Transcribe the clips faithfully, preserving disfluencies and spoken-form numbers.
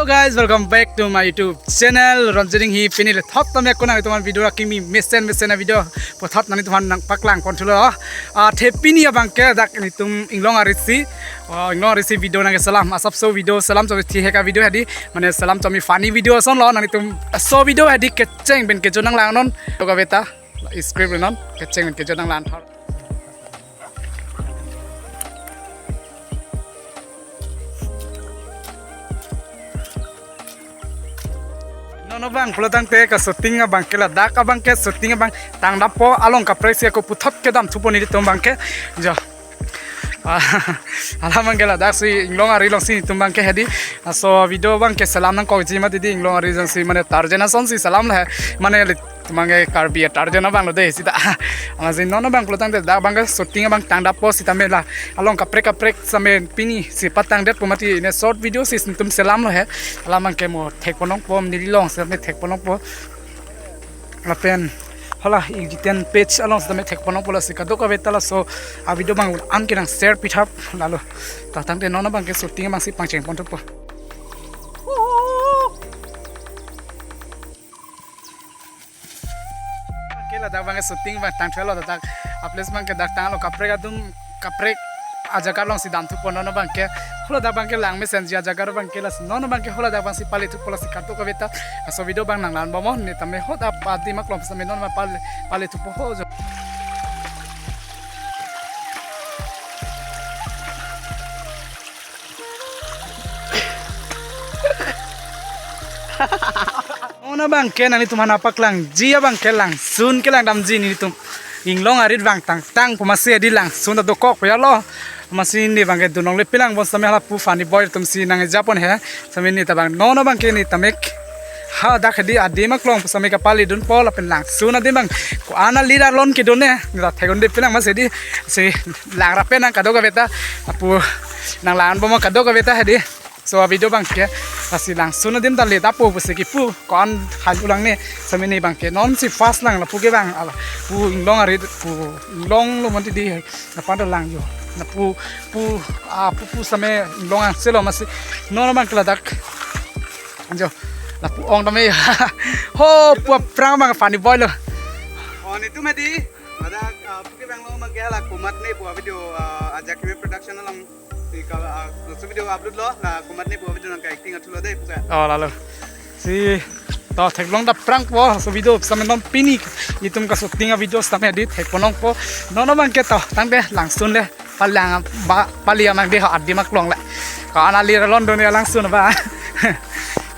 Guys, welcome back to my YouTube channel. Ronjering hi pini le thot tame ako nanglitum aphan video akimi mesen mesen a-video puthot nanglitum aphan nangpaklang pon thulo. Ah, the pini abang ke dak nelitum Inglong ari si, ah, Inglong ari si video nangkeselam. Asapso video selam chomi thihek a-video hedi. Mane selam chomi funny video asonlo, nanglitum laso video hedi kecheng pen kecho nanglang non. To kaveta, script non, kecheng pen kecho nanglang thar. Non abang pulotangte ka shooting abang ke ladak abang ke shooting abang tangdappo, along kaprek si ako puthot kedam thupo nelitum abang ke. Jo. Alam abang ke ladak si Inglong ari along si nelitum abang ke hedi. Laso video abang ke selam nangkokji mati di Inglong ari along si mane Tarzan ason si selam le mane le Tumangke Karbi a-Tarzan abang lo de sita. Amatsi non abang pulotangte dak abang ke shooting abang tangdappo sitame la along kaprek kaprek same pini si patangdetpo mati ne short video si nelitum selamlo he. Alam abang ke mo thekponlongpo, neli along sitame thekponlongpo. Lapen hala Ejiten page along sitame thekponlongpo, lasi kadokave ta laso a-video abang an ke nang share pithap lalo. Ta tangte non abang ke shooting abang si pangcheng pon thupo. Ke ladak abang ke shooting abang tangthulo, ladak a-place abang ke dak tanglo, kaprek atum kaprek ajaga along si dam thupo, non abang ke haladak abang ke lang mesenji ajaga abang ke, lasi non abang ke haladak abang si pale thupo, lasi kadokave ta laso video abang nanglang bomnon, ne tame hot ap adim aklong same non ma pale, pale thupo ho jo. Non abang ke nanglitum aphan paklangji abang ke langsun kelang damji nelitum Inglong arit abang tangtangpo, amatsi hedi langsun ta dokok pe alo. Amatsi ne abang ke dunlongle pilang bon sitame hala pu funny boy atum si nangja pon he. Sitame ne ta abang non abang ke ne tame hadak hedi adim aklong sitame kapale dunpo lapen langsun adim abang ko-an alir alon kedo ne. Ne ta thekdunde pilang amatsi hedi si lang rape nang kadokave ta apu nanglang bomnon kadokave ta hedi. So a-video abang ke lasi langsun adim ta le dapo pusi kipu ko-an hal ulang ne sitame ne abang ke non si first lang lapu ke abang ala pu Inglong arit pu Inglong lo mati di na pada lang jo na pu pu a pu pu sitame Inglong angse lo amatsi non abang ke ladak jo lapu ong tame ho pu aphrang abang funny boy lo. Oh, nelitum hedi. Ada, ah, pu ke abang lo abang ke hala komatne pu a-video, ah, Ajak Keme Production along. Si ka, ah, laso video upload lo, la komatne pu a-video nangke-acting thulo de pu ke. Oh, lalo. Si to theklong daprangpo, laso video sitame non pini nelitum ka shooting a-video sitame hedi thekponlongpo. Non abang ke to tangte langsun le palang ba pali amang de ha adim aklong le. Ko-an alir alon do ne langsun ba.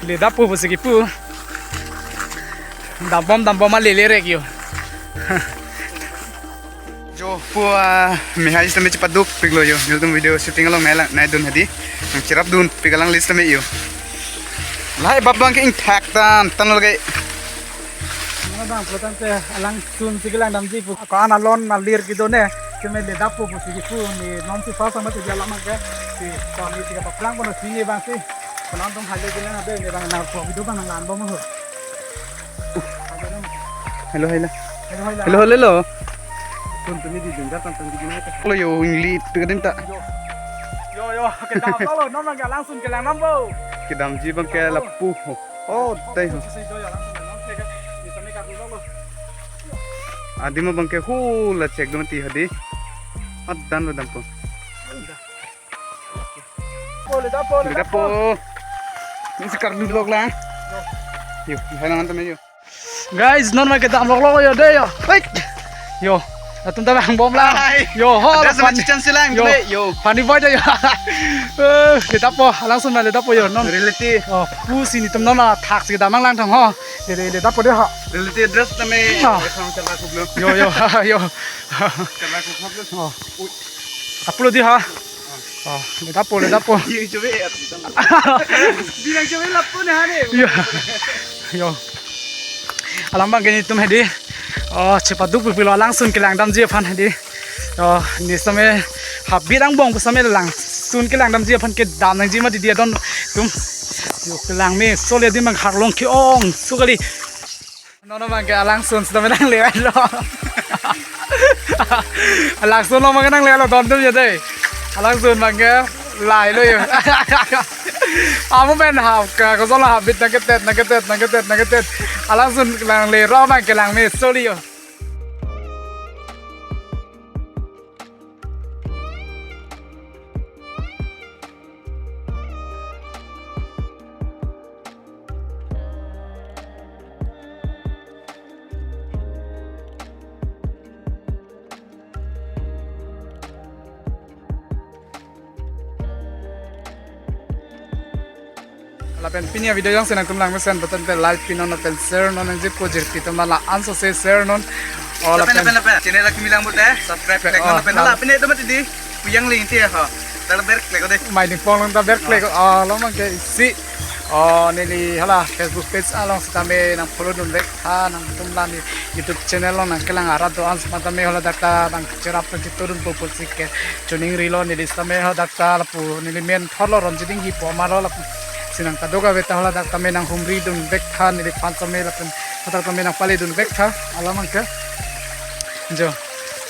Le dapo pusi kipu. Dambom dambom ale le rek jo. Jo pu, ah, mehai sitame chepaduk piklo jo. Nelitum video shooting along nai lang nai dun hedi. Nangcherap dun pik alang list tame jo. Lahai bap abang ke ingthak tan tan lage. Mana bang pulotangte alangsun si kelang damji pu. Ko-an alon alir kedo ne. Keme le dapo pusi kipu ne non si first abang si dia lama ke. Si ko ne si kapaplang kono si ne abang si. Kono tum hale kelang abe ne abang na ko video abang nanglang bomnon ho. Hello, hello. Hello, hello. Hello, hello, hello. Tun tun di dengkar tantang di gimana? Hello, yo, ingli, pegadin ta. Yo, yo, yo, kedam lo, non abang ke langsun kelang dampo. Kedamji abang ke lapu. Oh, tai ho. Sisi do ya langsun, non ke, bisa me ka dulu lo. Adim abang ke hula chek dong ti hedi. Adan lo dampo. Dapo, le dapo, le dapo. Ini si kardu lok lang. Yo, hai nangan tame yo. Guys, non abang ke dam lok lok yo de yo. Wait. Yo, atum ta bang bom lang. Hai. Yo, ho. Ada la sama fun. Chichang silang yo. Yo. Funny boy de yo. Eh, le dapo, langsun na le dapo yo non. Reality. Oh, pusi nelitum non athak si dam lang thang ho. Le le le dapo de ho. Reality dress tame. Ah. Yo, yo, yo. Karla kublok. Oh. Upload di ha. Oh, le dapo, le dapo. Di chobe. Bilang chobe lapu ne hane. Yo. Yo. Alam abang ke nelitum hedi. Oh, chepaduk pipilo alangsun kelang damji aphan hedi. Oh, ne sitame habit angbong pu sitame langsun kelang damji aphan kedam nangji mati di adon tum. Yo kelang me sole di mang harlong ke-ong sukali. Non abang ke alangsun sitame nanglelo. Alangsun lo abang ke nanglelo don tum ya dei. Alangsun abang ke lahai lo yo. Amu pen hap ka, kosonlo hap bit nangketet, nangketet, nangketet, nangketet. Alangsun langle ro abang kelang me soli yo. Lapen pini a-video jongsi nangtum lang mesen button pen like pinon lapen share non, nangji pujir piton ma la anso se share non. O lapen, lapen, lapen, lapen. Channel akimi lang bote, subscribe, subscribe, like non, oh, lapen, hala. Lapen itu mati di, kuyang link ti ya, ha. Tar berklek ko de. Mai ding pong lang ta berklek ko. Ah. Ah, lo mang ke isi. Oh, neli hala Facebook page along sitame nang follow dun vek tha, nangtum la ne YouTube channel along nangkelang arat do-an sitame hala dak ta nangcherap nangchitudun pupul si ke. Chuning rilo neli sitame hala dak ta lapu neli men thorlo Ronjit Enghi pu amalo lapu. Si nang kadokave ta hala dak tame nanghumri dun vek tha, neli aphan tame lapen hala dak tame nangpale dun vek tha, alam abang ke. Jo.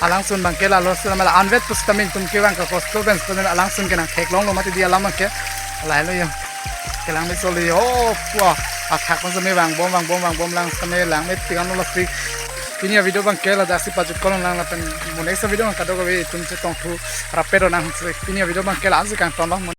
Alangsun abang ke lalo sitame la anvet pusitame tum ke abang ke kosto pen sitame alangsun ke nangtheklonglo mati di alam abang ke. Lahelo yo. Kelang me soli yo. Wah. Athak pon sitame vangbom, vangbom, vangbom lang sitame lang me tikan lo lasi. Pini a-video abang ke ladak si pajut kol lang lapen mo next video abang kadokave itum chetong thu rapet ro nang si. Pini a-video abang ke la-an si kangton abang.